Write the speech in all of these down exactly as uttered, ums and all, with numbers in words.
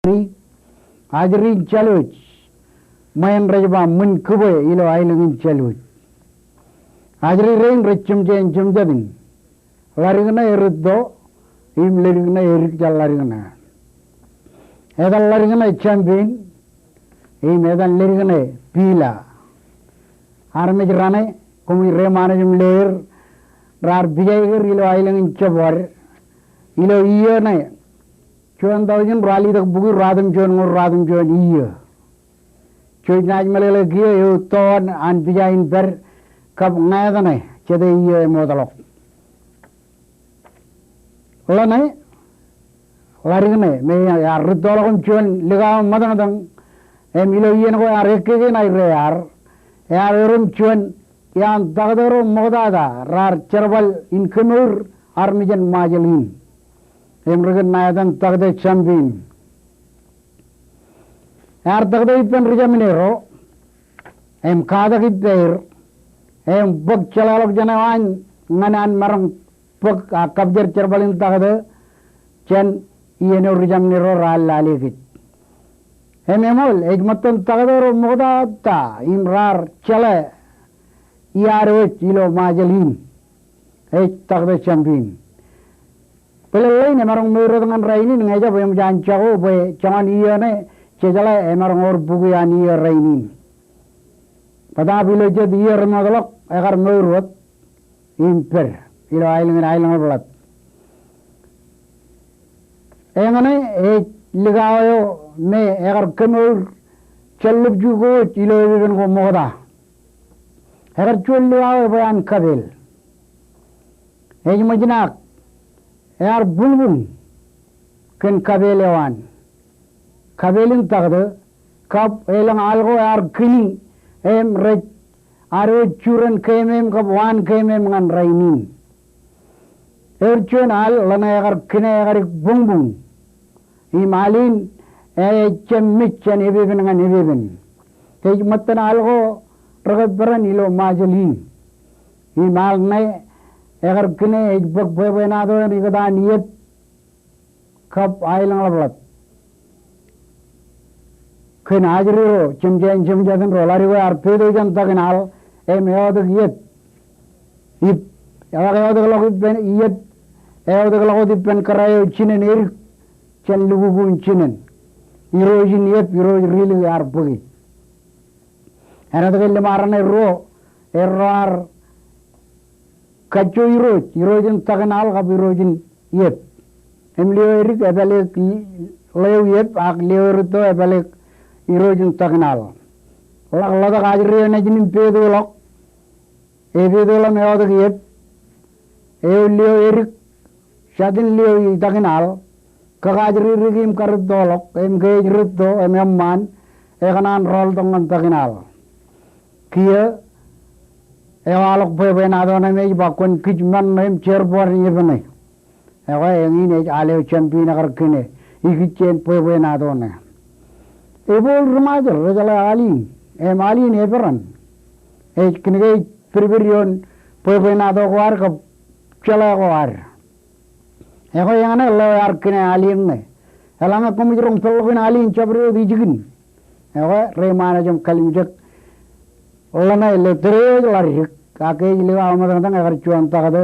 Ajri in Jālwōj, ṃweeṇ rej ba ṃwin kibwe ilo aelōñ in Jālwōj. Ajri rein rej jemjein jemjatin. Ḷadik ṇe Eritto, im ledik ṇe edik jān ḷadik ṇe. Etan ḷadik ṇe Jambin, im etan ledik ṇe Pila. Armej raṇe, koṃij reiṃaanḷọk im leer, raar pija eker ilo aelōñ in Jabwad, ilo iiō ṇe, juon taujin ruwalitōk bukwi ruwatimjuon ñoul ruwatimjuon iiō. Jej naaj meḷeḷe kiiō eutiej an pija in pād kab ñāāt ṇe jete iiō emootḷọk. Ḷeṇe, ḷadik ṇe, me ear rūttoḷọk im juon likao ṃōtañtañ, im ilo iien ko ear ekkeke ṇae ro ear, ear erom juon iaan taktō ro ṃoktata raar jerbal in kemour armej in Ṃajeḷ in. Im ri kōn ṇa etan taktō Jambin. Ear taktō ippān ri jāmin ro, im katak ippāer, im bōk jeḷāḷọkjeṇ eo an ñan an maroñ bōk ak kapjar jerbal in taktō jān iien eo ri jāmin ro raar lale kōj. Im eṃool, ej ṃōttan taktō ro ṃoktata im raar jeḷā iaad wōj ilo Ṃajeḷ in. Ej taktō Jambin. Bōlen ḷein emaroñ mour wōt ñan rainin, ñe ejab eṃōj an jako bwe joñan iiō ṇe, jejeḷā emaroñ wōr bukwi an iiō rainin. Bōtaab ilo jet iiō remootḷọk, ekar mour wōt im pād ilo aelōñ in Aelōñḷapḷap. Eñṇe ej likao eo me ekar kemour jān ḷōb jukwe wōj ilo epepen ko ṃokta. Ekar juon likao eo bwe an kapeel. Ej ṃōj naaj ear buñbuñ kōn kapeel eo an. Kapeel in taktō, kab elōñ al ko ear kini, im rej ad wōj juren keemem kab waan keemem ñan rainin. Ewōr juon al ḷeṇe ekar kine ekadik buñbuñ. Im al in ejjab mej jān epepen ñan epepen. Ej ṃōttan al ko rekōperan ilo Ṃajeḷ in. Im al ṇe ekar kine ej bōk bwebwenato en ikōtaan iep kab aelōñḷapḷap. Kōn ajri ro, jemjein jemjatin ro, ḷadik eo ear peto jān takin al, im eotik iep. Ip, eḷak eotikḷọk ippān iep, eotikḷọk wōt ippān kōrā eo jinen edik, jān lukkuun jinen. Irooj in iep, irooj rilik ear bōki. Āinwōt ke ḷōṃaro ṇe ruo, erro ar kajjo irooj, irooj in takin al kab irooj in iep. Im lio edik epāleik ḷeo iep, ak lio eritto epāleik irooj in takin al. Ḷak ḷotak ajri eo nejin im petoḷọk, epetoḷọk im eotik iep, eo lio edik, jatin lio itakin al, kōkaajririk im karittoḷọk, im ke ej ritto, im eṃṃaan, ekōṇaan rọọltok ñan takin al. Kiiō, ewaḷọk bwebwenato ṇe im ej ba kwōn kij men ṇe im jerbal in epen ṇe. Ekwe eñin ej al eo Jambin ekar kine, ikijjien bwebwenato ṇe. Ebooḷ ri-Ṃajeḷ, rejeḷā al in, im al in eperan. Ej kōnke ej pedped ioon bwebwenato ko ad kab jeḷā ko ad. Ekwe eñṇe ḷeo ear kine al in ṇe. Eḷaññe koṃij roñ peḷḷọkin al in jabdewōt ijjien. Ekwe reiṃaan ej im kalimjek ḷeṇe ilo tōre eo ej ḷadik, ak ke ej likao ṃōtañtañ ekar juon taktō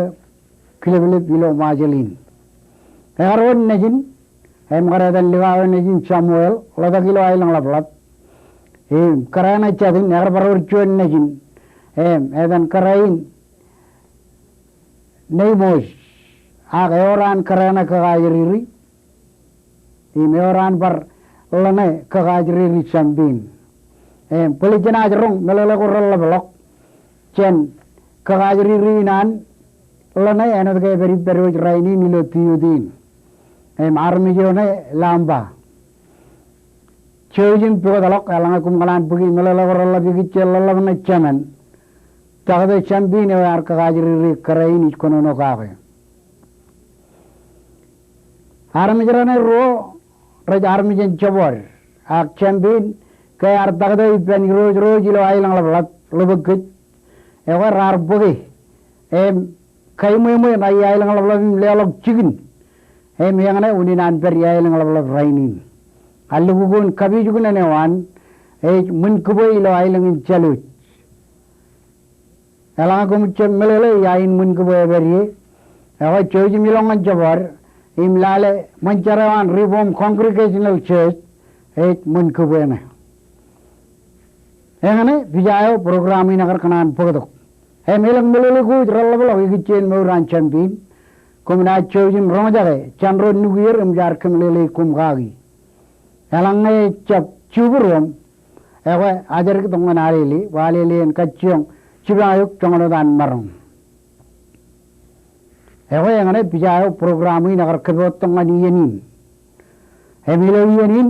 kileplep ilo Ṃajeḷ in. Ekar wōn nejin, im kar etan likao eo nejin Samuel, ḷotak ilo Aelōñḷapḷap. Im kōrā ṇe jatin, ekar bar wōr juon nejin. Im etan kōrā in Neimos, ak ewōr an kōrā ṇe kōkaajriri, im ewōr an bar ḷeṇe kōkaajriri Jambin. Im bōlen jenaaj roñ meḷeḷe ko reḷapḷọk jān kōkaajriri in an ḷeṇe āinwōt ke epād ippād wōj rainin ilo tiutin. Im armej eo ṇe Lamba. Jouj im pukotḷọk, eḷaññe koṃ kōṇaan bōki meḷeḷe ko reḷap ikijjien ḷōḷḷap ṇe jemān. Taktō Jambin eo ear kōkaajriri kōrā in ij kōnono kake. Armej raṇe ruo, rej armej in jebwad, ak Jambin, ke ear taktō ippān irooj ro ilo Aelōñḷapḷap, ḷapḷọk kōj, ekwe raar bōke, im kaimwemwe ṇa i Aelōñḷapḷap im leḷọk jikin. Im eñṇe unin an pād i Aelōñḷapḷap rainin. Allukkuun kapijuknen eo an ej ṃwin kibwe ilo aelōñ in Jālwōj. Eḷaññe koṃij jab meḷeḷe ia in ṃwin kibwe ej pād ie, ekwe jouj im ilọk ñan jabdewōt im lale ṃōn jar eo an Reformed Congregational Church ej ṃwin kibwe ṇe. Eñṇe pija eo program in ekar kōṇaan bōktok. Im elōñ meḷeḷe ko ej reḷapḷọk ikijjien mour an Jambin, koṃ naaj jouj im roñjake jān ro nukier im jaar kōmeḷeḷeik koṃ kaki. Eḷaññe ejjab jubūroṃ, ekwe ajri tok ñan Alele, bwe Alele en kajjioñ jipañ eok joñan wōt an maroñ. Ekwe eñṇe pija eo program in ekar kōpooj tok ñan iien in. Im ilo iien in,